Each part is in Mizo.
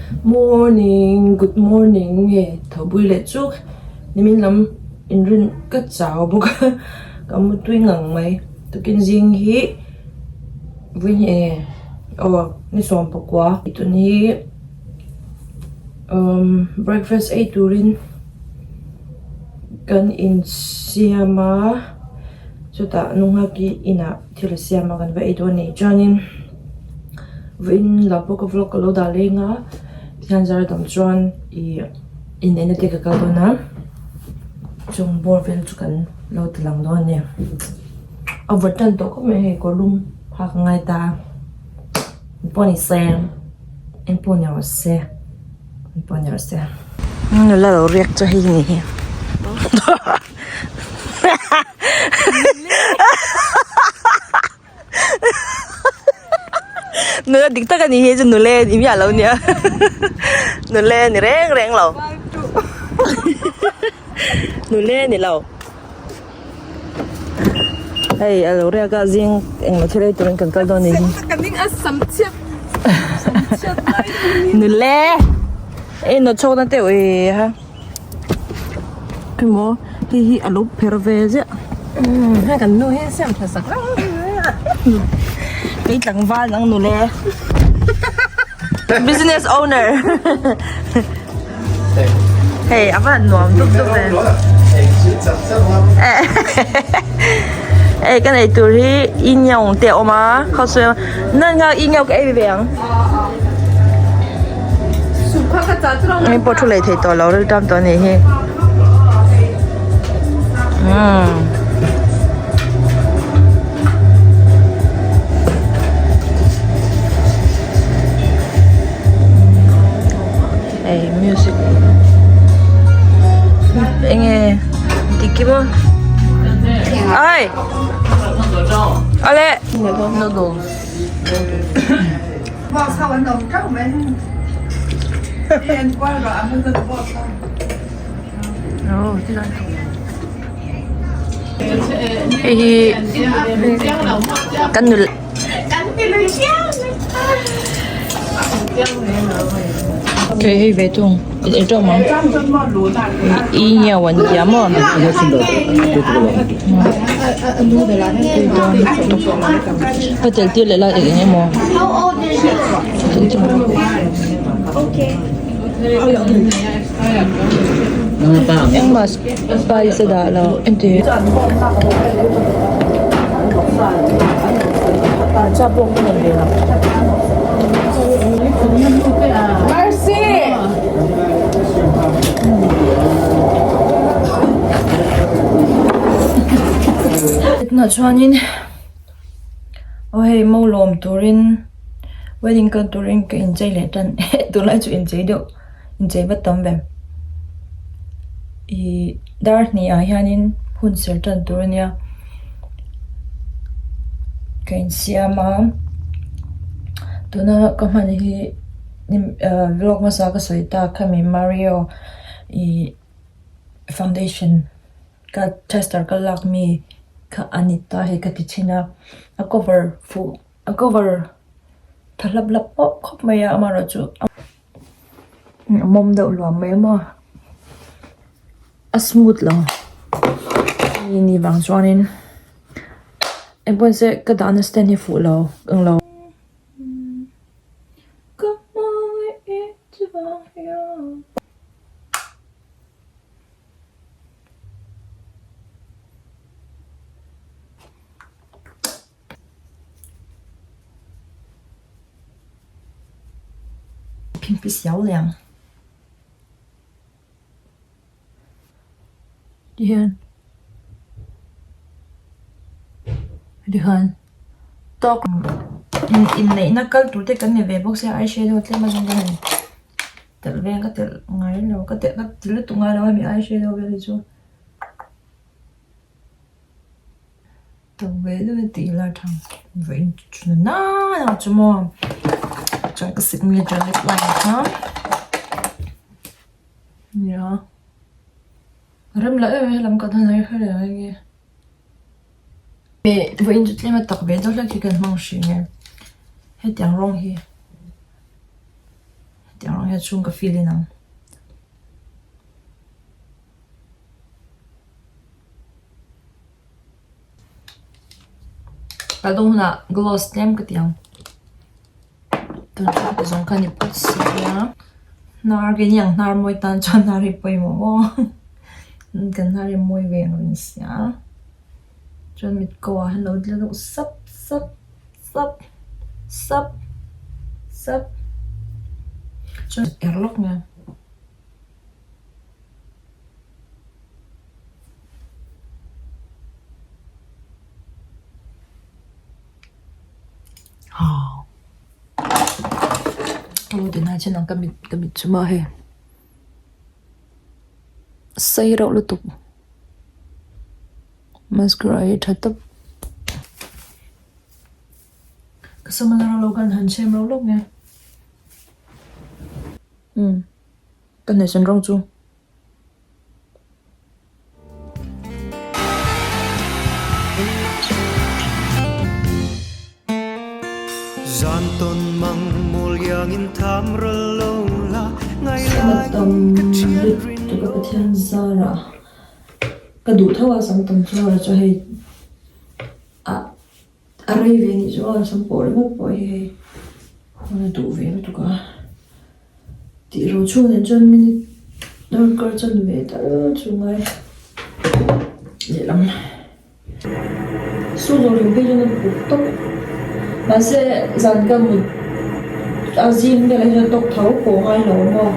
Morning good morning hei tho bui leh chuk nimin lam inrin ka chau bawk a ka mutui ngang mai tukin zing hi vawi hnih eng nge aw ni sawm pakua tun hi umm breakfast ei turin kan insiam a chutah nunghaki inah thil a siam a kan va ei dawn a ni chuanin. Vawiin lam pawh ka vlog ka lo dah leng a tihian zar dang chuan ih inneihna te ka kal dawn a chung bawr vel chu kan lo ti lang dawn a ni a vawt tan tawh khawp mai hei kawr lum phak a ngai ta eng pawh ni se eng pawh ni rawh se eng pawh ni rawh se nula lo riak chu hei ni hi. Nula dik tak a ni hi chu nule ni miah lo nia nule ni reng reng lo nule ni lo hei a lo riak a zing englo thil ei turin kan kal dawn a ni nule ei nawt chhawk na teuh e ha. Emaw hei hi a lo pher ve ziah hei kan nu hi siam tha sak reng kei tlangval ang nule business owner hei a van nuam dup dup ve hei ka nei tur hi inyaung te a awm a khawsawi nan kha inyaung ka ei ve ang. Hei pawh thu lei thei tawh lo riltam tawh a nih hi umm hei music eng nge dikim a ai awle noodles. Hei hi kan nula hei hei ve thung eng tawng ang i ngiau an tia maw ka tel tir leh lai eng eng emaw engmah spice a dah lo entir Tunah chuanin aw hei mo lawm turin wedding kal turin ka inchei leh tan tunlai chu inchei deuh inchei vat tam ve ihh dar hnih ah hianin hun ser tan tur ania ka insiam a tuna ka hman hi vlog hmasa ka sawi tak khami mario ihh foundation ka tester ka lak mi kha a ni ta hei ka ti chhin a a cover fuh a cover tha hlap hlap pawh khawp mai a amaherawhchu a mawm deuh luam mai a maw a smooth lo hei ni vang chuanin engpawh se ka dahna stand hi fuh lo englo. Phingpi siau liang ti hian tikhan tawk inneihna kal tur te kan ni ve bawk sia eyeshadow tlem a zawng ka han telh ve ka telh ngai lo ka telh ka ti lutuk ngai lo a mi eyeshadow vel hi chu. Tawk ve deuh a tih la thang vawiin chu na na chu maw chuan ka signature lip line kha nia rem lah em em helam ka than ai hre reng nge vawiin chu tlem a tak ve deuh hlek hi kan hmang hri nge hetiang rawng hi. Tiang rawng hian chhung ka fill in ang. Kal dawn hunah gloss tlem ka ti ang. Tun chu ka zawng kha ni phawt si a. Hnar keini ang hnar mawi tan chuan hnar hi pawimawh maw. Kan hnar hi a mawi ve ang reng sia. Chuan mit ko ah hian lo tla deuh sap sap sap sap sap chuan er lawk nia. Ka lo ti nai chin ang ka mit ka mit chu maw hei sei reuh lutuk mascara hi tha tawp ka sam a lo khan han chhem reuh lawk nge umm ka hnaihsawn rawng chu. Sam tam lutuk a Pathian zarah ka duh tho a sam tam chu erawh chu hei ah a rei ve anih chu aw sam pawh ringawt pawh hi hei hun a duh ve lutuk a. Tih ro chhung nen chuan minute darkar chanve tal chu ngai lehlam su zawh ring phei chuan a buk tawp mahse zan ka mut a zing velah hian a tawk tho pawh ngai lo a maw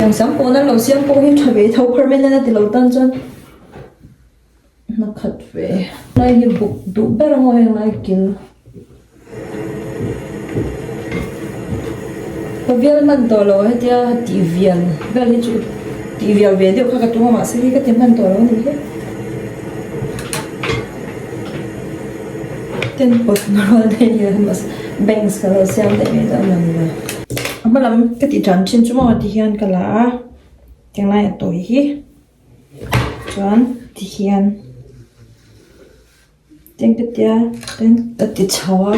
eng sam pawh nan lo siam pawh hi tha ve tho permanent a ti lo tan chuan hna khat ve lai hi buk duh ber a maw heng lai kil ka vial hman tawh lo hetia tih vial vel hi chu tih vial ve deuh kha ka tum a mahse hei ka ti hman tawh lo a nih hi ten pawt na rual daih a ni a bangs ka lo siam daih mai dawn a ni lo a hma lam ka tih tan thin chu maw ti hian ka la a tinglai a tawi hi. Chuan tihian tin ka tia tin ka ti chho a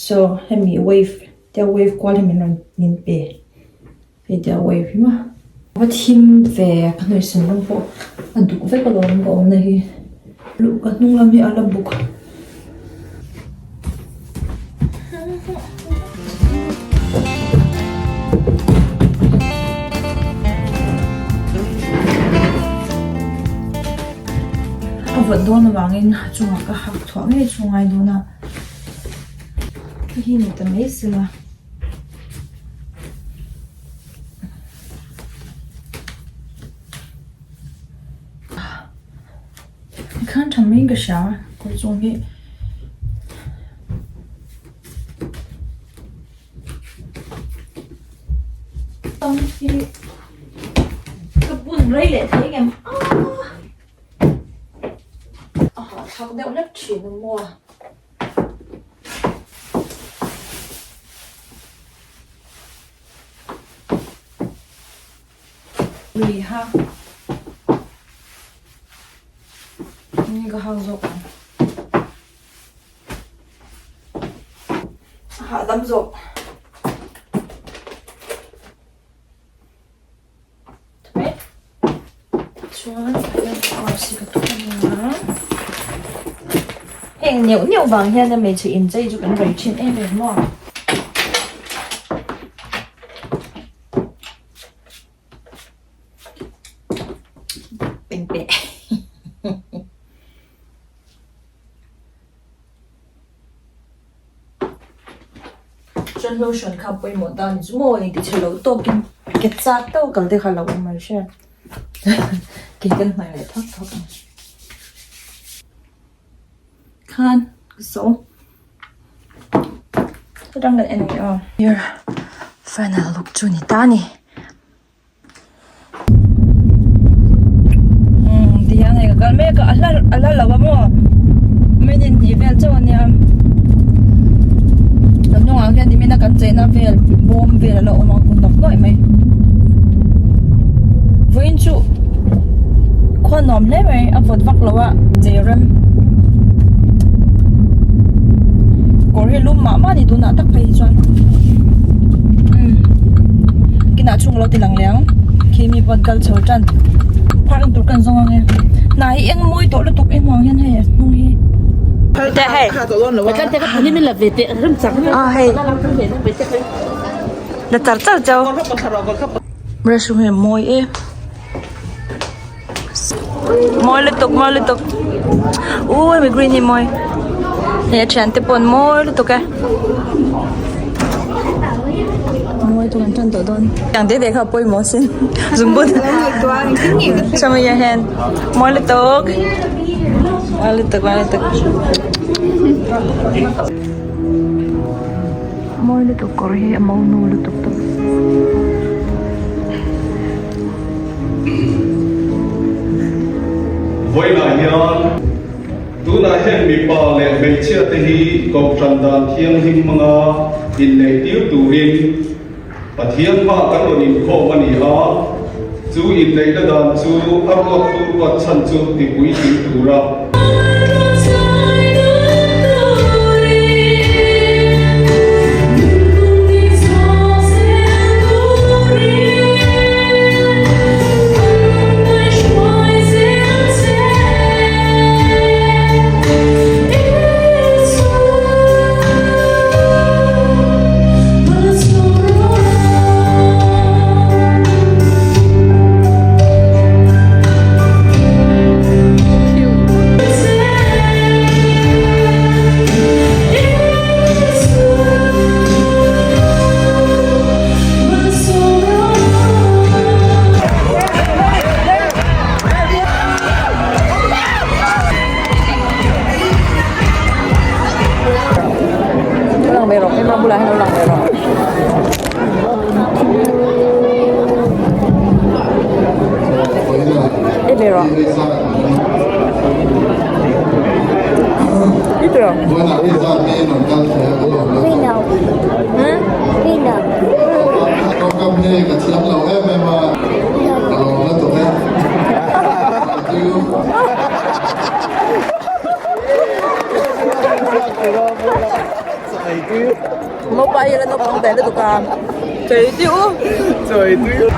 so hemi wave tia wave kual hi min rawn min pe hei tia wave hi maw a va thim ve ka hnawihsawn rawng pawh a duk vek alawm ka awmna hi luh ka hnung lam hi a la buk. A vawt dawn avangin a chungah ka hak thuah ngei chu ngai dawn a hei hi ni ta mai sela. Tikhan tha mai ka hria kawr chung hi tam hi ka bun rei leh thei ngem aaa a hahthlak deuh hlek thin a maw. Lui ha ni ka hak zawk ang a hahdam zawk thawh chuan tah hian course hi ka tum a heng neuh neuh vang hian a hmeichhe inchei chu kan rei thin em em maw. Pengpeh. Chuan lotion kha pawimawh ta ni chu maw engti chhe lo tawkin ke chak deuh kal te kha lo awm mai hria kei kan hnaih leh thak thak ang khan ka so Atang kan en leh aw. Here final look chu ni ta ni. Umm ti hian hei ka kal mek a a hla a hla lo a maw minute hnih vel chauh a nia kan hnungah khian nimin a kan cheina vel bawm vel a la awm a kun nawk nuaih mai vawiin chu khua nuam hle mai a vawt vak lo a chei rem kawr hi lum mah mah a ni tunah tak phei hi chuan umm. chhung ka lo ti lang leh ang khi mi pawh an kal chho tan park na tur ka an zawng ang e hnah hi eng mawi tawh lutuk em vang hian hei a hnung hi ah hei la char char chau restroom hi a mawi e mawi lutuk mawi lutuk u hemi green hi mawi hei a thian te pawh an mawi lutuk e mawi lutuk an tan tawh dawn tiang te te kha a pawimawh asin zungbun show me your hand mawi lutuk mawi lutuk mawi lutuk mawi lutuk kawr hi a monu lutuk tawp. Vawiinah hian tunah hian mipa leh hmeichhia te hi Kohhran dan thianghlim hmanga inneih tir turin Pathian hma kan rawn inkhawm a ni a, chu inneihna dan chu a ruattu ruat chhan chu tipuitling tura. Lo lang ve rawh ema bulah hian lo lang ve rawh. E ve rawh. E ve rawh. Mopa hi la naupang ve lutuk a chei deuh u chei deuh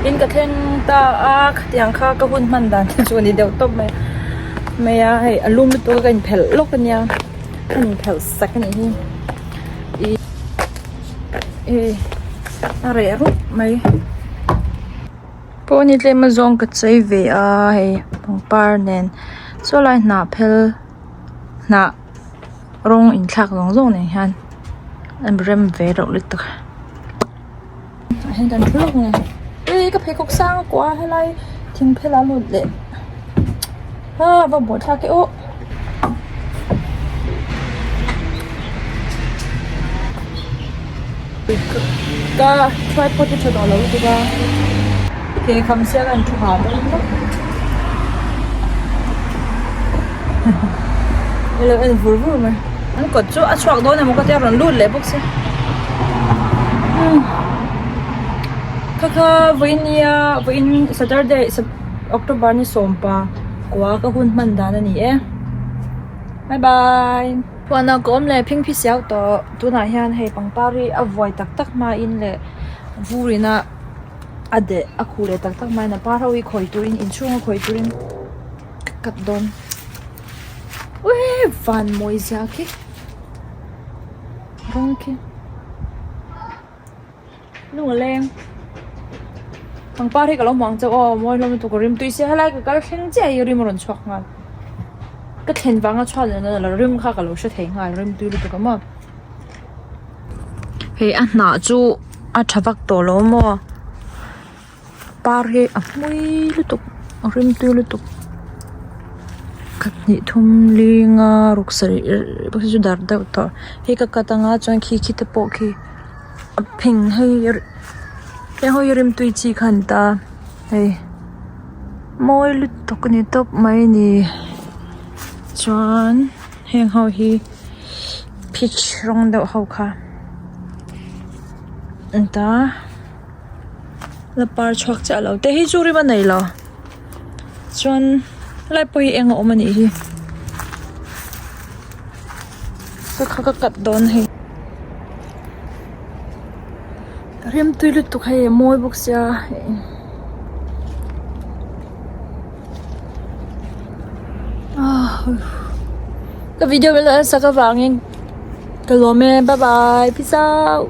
in ka thleng ta a khatiang kha ka hun hman dan te chu a ni deuh tawp mai mai a hei a lum lutuk a ka inphelh lawk a nia ka inphelh sak a nih hi ih hei a reh rup mai. Pawh ni tlem a zawng ka chei ve a hei pangpar nen saw lai hnah phel hnah rawng inthlak zawng zawng nen hian a rem ve reuh lutuk a hian kan thu lawk nge ui ka pheikhawk sang a kuah a helai thing phel ah a lut leh a va buaithlak e aw. Ka tripod hi tha tawh lo lutuk a ke kham sia ka in thu ha dawn tlat ilo en vur vur mai an kawt chu a chhuak dawn emaw ka tia rawn lut leh bawk se kha kha vawiin nia vawiin saturday october ni sawmpa kua ka hun hman dan a ni e bye bye. Huanah ka awm leh phingphi siau tawh tunah hian hei pangpar hi a vuai tak tak hmain leh vur ina a deh a khuh leh tak tak hmain a par ho hi khawi turin inchhunga khawi turin ka cut dawn uii van mawi zia khi rawng khi. Lung a leng pangpar hi ka lo hmu ang chauh aw mawi hlawm lutuk a rim tui sia helai ka kal thleng chiah hi rim a rawn chhuak nghal ka thlen vanga chhuat leh na lo rim kha ka lo hre thei nghal rim tui lutuk a maw hei a hnah chu a tha vak tawh lo maw par hi a hmui lutuk a rim tui lutuk khat hnih thum linga ruk sarih pakhat chu dar deuh tawh hei ka cut anga chuan khi khi te pawh khi. A pheng hei heng ho hi rimtui chi kha an ta hei mawi lutuk a ni tawp mai a ni chuan heng ho hi peach rawng deuh ho kha an ta la par chhuak chiah lo te hi chu rim a nei lo chuan helai pawh hi eng a awm a nih hi. Ka kha ka cut dawn hei. Rem tui lutuk hei a mawi bawk sia ka video min lo en sak avangin ka lawm e bye bye peace out.